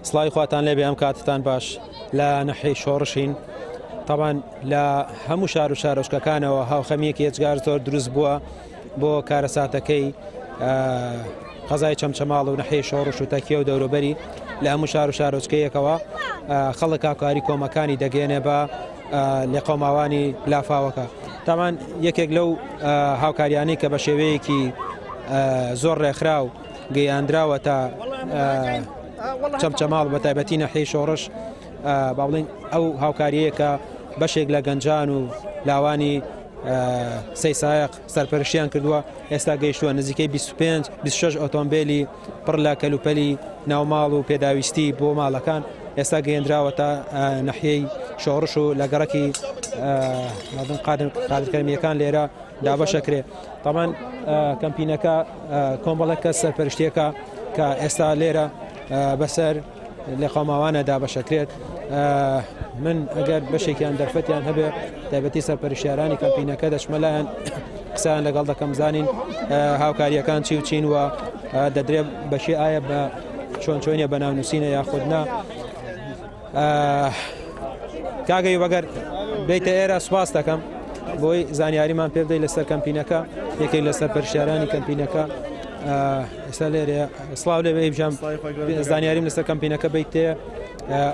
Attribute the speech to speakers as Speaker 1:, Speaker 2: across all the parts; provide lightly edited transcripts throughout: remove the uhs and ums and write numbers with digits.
Speaker 1: سڵاوی خواتان لێبێ ئەم کاتتان باش لە نەحەی شۆڕشین تاوان لە هەموو شار و شارۆچکەکانەوە هاوخەمیەکی ئێجگار زۆر دروست بووە بۆ کارەساتەکەی قەزای چەمچەماڵ و نەحەی شۆڕش و تەکیە و دەوروبەری لە هەموو شار و شارۆچکەیەکەوە خەڵک هاوکاری کۆمەکانی دەگەێنێ بە لێقەوماوانی لافاوەکە تاوان یەکێک لەو هاوکاریانەی کە بە شێوەیەکی زۆر ڕێکخراو گەیاندراوە تا چەمچەماڵ بە تایبەتی نەحەی شۆڕش با بڵین ئەو هاوکاریەیە کە بەشێک لە گەنجان و لاوانی سەیسایق سەرپەرشتیان کردووە ئێستا گەیشتووە نزیکەی 25 26 ئۆتۆمبیلی پڕ لە کەلوپەلی ناوماڵ و پێداویستی بۆ ماڵەکان ئێستا گەیەندراوە تا نەحیەی شۆڕش و لە گەڕەکی قادرکەرمیەکان لێرە دابەشەکرێ تامان کەمپینەکە کۆمەڵێک کەس سەرپەرشتیەکە کە ئێستا لێرە بەسەر لێقەوماوانە دابەشەکرێت من ئەگەر بەشێکیان دەرفەتیان هەبێ تایبەتی سەرپەرشتیارانی کەمپینەکە دەچمە لایەن قسەیان لەگەڵ دەکەم زانین هاوکاریەکان چی و چین و دەدرێ بەشی ئایا بە چۆن چۆنیە بە ناونووسینە یاخود نا کاگەی وەگەر بیتە ئێرە سوپاس دەکەم بۆی زانیاریمان پێ بدەیت لەسەر کەمپینەکە یەکێک لەسەر پرسیارانی کەمپینەکە ئێستا لێرە سڵاو لێ بێ زانیاریم لەسەر کەمپینەکە بیت تێ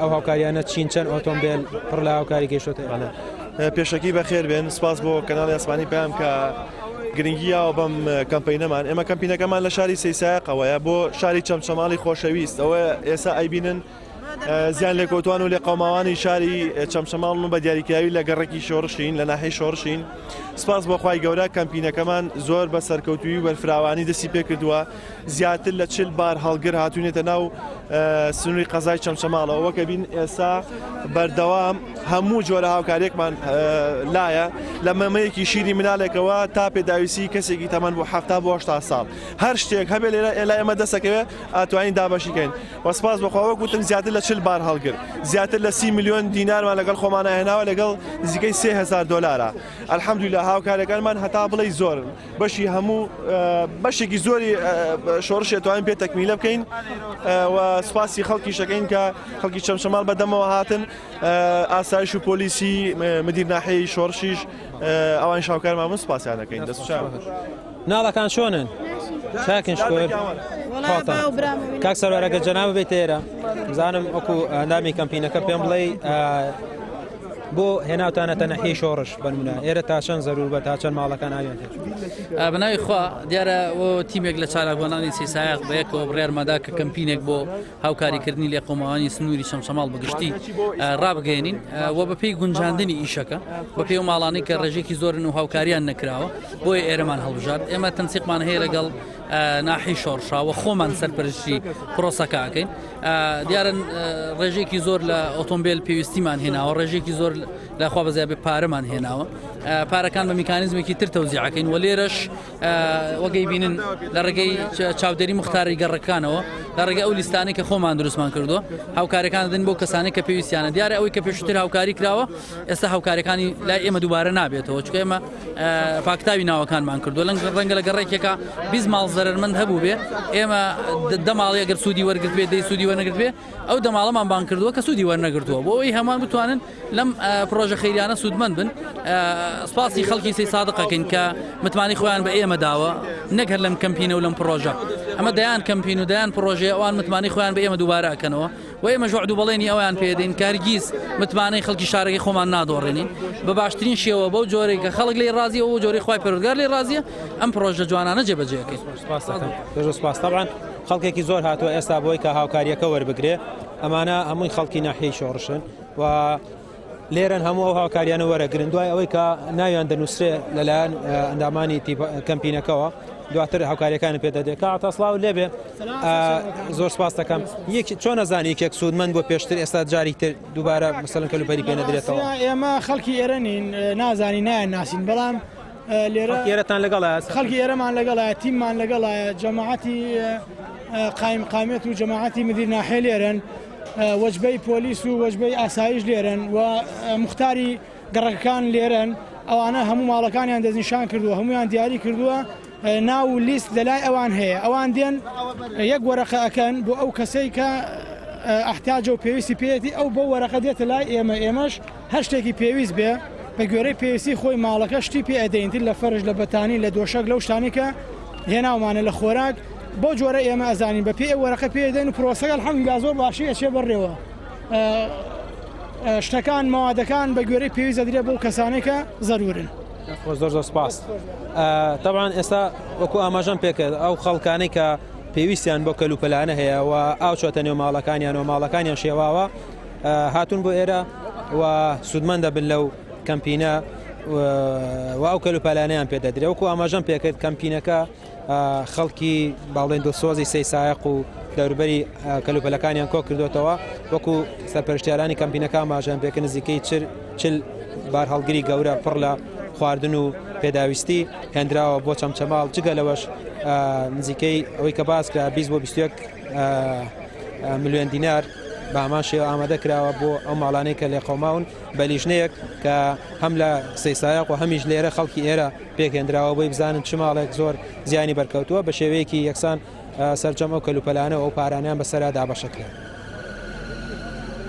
Speaker 1: ئەو هاوکاریانە چین چەند ئۆتۆمبیل پڕ لە هاوکاری گەیشتۆتە
Speaker 2: پێشەکی بەخێر بێن سپاس بۆ کەناڵی ئاسمانی پەیام کە گرنگی یاوە بەم کەمپینەمان ئێمە کەمپینەکەمان لە شاری سەیسایەقەوەیە بۆ شاری چەمچەماڵی خۆشەویست ئەوە ئێسا ئەیبینن زیان لێکەوتوان و لێقەوماوانی شاری چەمچەماڵن و بە دیاریکراوی لە گەڕەکی شۆڕشین لە ناحیەی شۆڕشین سپاس بۆ خوای گەورە کەمپینەکەمان زۆر بە سەرکەوتووی و بەرفراوانی دەستی پێکردووە زیاتر لە چل بار هەڵگر هاتوونێتە ناو سنووری قەزای چەمچەماڵەوە وەکە بین ئێستا بەردەوام هەموو جۆرە هاوکاریەکمان لایە لە مەمەیەکی شیری منالێکەوە تا پێداویستی کەسێکی تەمەن بۆ ه بۆ ساڵ هەر شتێک هەبێ لێرە ئێلا ئێمە دەسەکەوێت ئەتوانین دابەشیکەین و سپاس بەخوا وەک وتم زیاتر لە 40 بار هەڵگر زیاتر لە سی میلیۆن دینارمان لەگەڵ خۆمانە هێناوە لەگەڵ نزیکەی 3000 دلارە الحمدلله هاوکارەکانمان هەتا بڵێ زۆرن بەشی هەموو بەشێکی زۆری شۆڕشێ توانین پێ تەکمیلە بکەین و سپاسی خەڵکی شەکەین کە خەڵکی چەمچەماڵ بەدەمەوە هاتن ئاسایش و پۆلیسی مدیر ناحیەی شۆڕشیش ئەوان شاوکارمان من سپاسیان دەکەین دەست
Speaker 1: ناڵەکان چۆنن چاکن شکر کاک سەروەرەگە جەناب بێت ئێرە بزانم وەکو ئەندامی کەمپینەکە پێم بڵێ بۆ هێناوتانەتە نەحیەی شۆڕش بەنمونە ئێرە تا چەند زەرور بە تا چەند ماڵەکان ئاویان تێ
Speaker 3: بەناوی خوا دیارە بۆ تیمێک لە چالاکوانانی سیسایق بە یەکەوە بڕیارمەدا کە کەمپینێک بۆ هاوکاریکردنی لێقەوماوانی سنووری چەمچەماڵ بەگشتی ڕابگەێنین و بەپێی گونجاندنی ئیشەکە بە پێی و ماڵانی کە ڕێژێکی زۆرن و هاوکاریان نەکراوە بۆیە ئێرەمان هەڵبژارد ئێمە تەنسیقمان هەیە لەگەڵ ناحی شۆڕشاوە خۆمان سەرپەرشتی پرۆسەکەکەین دیارن ڕێژێکی زۆر لە ئۆتۆمبیل پێویستیمان هێناوە ڕێژێکی زۆر لەخوا بەزیابێ پارەمان هێناوە پارەکان بە میکانیزمێکی تر تەوزیعەکەین و لێرەش وەگەی بینن لە ڕێگەی چاودێری مختاری گەڕەکانەوە لە ڕێگە ئەو لیستانەی کە خۆمان دروستمان کردووە هاوکارەکان دەدەن بۆ کەسانی کە پێویستیانە دیارە ئەوەی کە پێشتر هاوکاری کراوە ئێستا هاوکارەکانی لای ئێمە دووبارە نابێتەوە چکە ئێمە پاکتاوی ناوەکانمان کردووە لەنگ ڕەنگە لە گەڕێکێکە 20 ماڵ زەرمەند هەبوو بێ ئێمە دەماڵی ئەگەر سوودی وەرگرت بێ دەی سوودی وەرنەگرت بێ ئەو دەماڵەمان بانگ کردووە کە سوودی وەرنەگرتووە بۆ ئەوەی هەمووان بتوانن لەم پرۆژە خەیریانە سوودمەند بن سپاسی خەڵکی سەی سادقەکەین کە متمانەی خۆیان بە ئێمە داوە نەک هەر لەم کەمپینە و لەم پرۆژە ئەمە دەیان کەمپین و دەیان پرۆژەیە ئەوان متمانەی خۆیان بە ئێمە دووبارە ئەکەنەوە و ئێمەش وەعد و بەڵێنی ئەویان پێدەین کە هەرگیز متمانەی خەڵکی شارەکەی خۆمان نادۆڕێنین بە باشترین شێوە بەو جۆرەی کە خەڵک لێی ڕازیە و جۆرەی خوای پەروەردگار لێی ڕازیە ئەم پرۆژە جوانانە جێبەجێ ئەکەین.
Speaker 1: سپاس دەکەم. زۆر سپاس. تەبعەن خەڵکێکی زۆر هاتووە ئێستا بۆی کە هاوکارییەکە وەربگرێ ئەمانە هەمووی خەڵکی ناحیەی شۆڕشن و لێرەن هەموو ئەو هاوکاریانە وەرەگرن دوای ئەوەی کە ناویان دەنووسرێ لەلایەن ئەندامانی کەمپینەکەوە دواتر هاوکاریەکانی پێ دەدێت کە عتا سڵاو لێبێ زۆر سپاس دەکەم یەک چۆن نەزانی یەکێک سوودمەند بۆ پێشتر ئێستا جاری تر دووبارە مەسەلەن کەلوپەلی پێ نەدرێتەوە
Speaker 4: ئێمە خەڵکی ئێرە نین نازانی نایان ناسین بەڵام لێرە
Speaker 1: ئێرەتان لەگەڵە
Speaker 4: خەڵکی ئێرەمان لەگەڵە تیممان لەگەڵە جەماعەتی قایم قامێت و جەماعەتی مدیر ناحێ لێرن وەجبەی پۆلیس و وەجبەی ئاسایش لێرن و مختاری گەڕەکەکان لێرەن ئەوانە هەموو ماڵەکانیان دەستنیشان کردووە هەمویان دیاری کردووە ناو و لیست لەلای ئەوان هەیە ئەوان دێن یەک وەرەقە ئەکەن بۆ ئەو کەسەی کە. ئەحتاجە و پێویستی پێیەتی ئەو بەو وەرەقە دێتە لای ئێمە ئێمەش هەر شتێکی پێویست بێ بە گوێرەی پێویستی خۆی ماڵەکە شتی پێ ئەدەین تر لە فەرش لە بەتانی لە دۆشەک لەو شتانەی کە هێناومانە لە خۆراک بەو جۆرە ئێمە ئەزانین بە پێی ئەو وەرەقە پێ دەین و پرۆسەکە الحمدلله زۆر باشی ئەچێ بەڕێوە شتەکان مەوادەکان بە گوێرەی پێویست دەدرێت بۆ کەسانێک کە زەرورن.
Speaker 1: خۆش زۆر زۆر سپاس تەبعەن ئێستا وەکو ئاماژەم پێکرد ئەو خەڵکانەی کە پێویستیان بۆ کەلوپەلانە هەیە و ئاو چۆتە نێو ماڵەکانیان و ماڵەکانیان شێواوە هاتوون بۆ ئێرە و سوودمەند دەبن لەو کەمپینە و ئەو کەلوپەلانەیان پێدەدرێ وەکو ئاماژەم پێکرد کەمپینەکە خەڵکی باڵێن دڵسۆزی سەی سایەق و دەوروبەری کەلوپەلەکانیان کۆ کردوتەوە وەکو سەرپەرشتیارانی کەمپینەکە ئاماژەیان پێکرد نزیکەی چل بارهەڵگری گەورە پڕ لە خواردن و پێداویستی هێنراوە بۆ چەمچەماڵ جگە لەوەش نزیکەی ئەوەی کە باس کرا 20 بۆ 21 ملیۆن دینار بە هەمان شێوە ئامادە کراوە بۆ ئەو ماڵانەی کە لێقەوماون بە لیژنەیەک کە هەم لە سەیسایەق و هەمیش لێرە خەڵکی ئێرە پێکهێنراوە بۆی بزانن چ ماڵێک زۆر زیانی بەرکەوتووە بە شێوەیەکی یەکسان سەرجەم ئەو کەلوپەلانە و ئەو پارانیان بەسەرا دابەشەکرێن.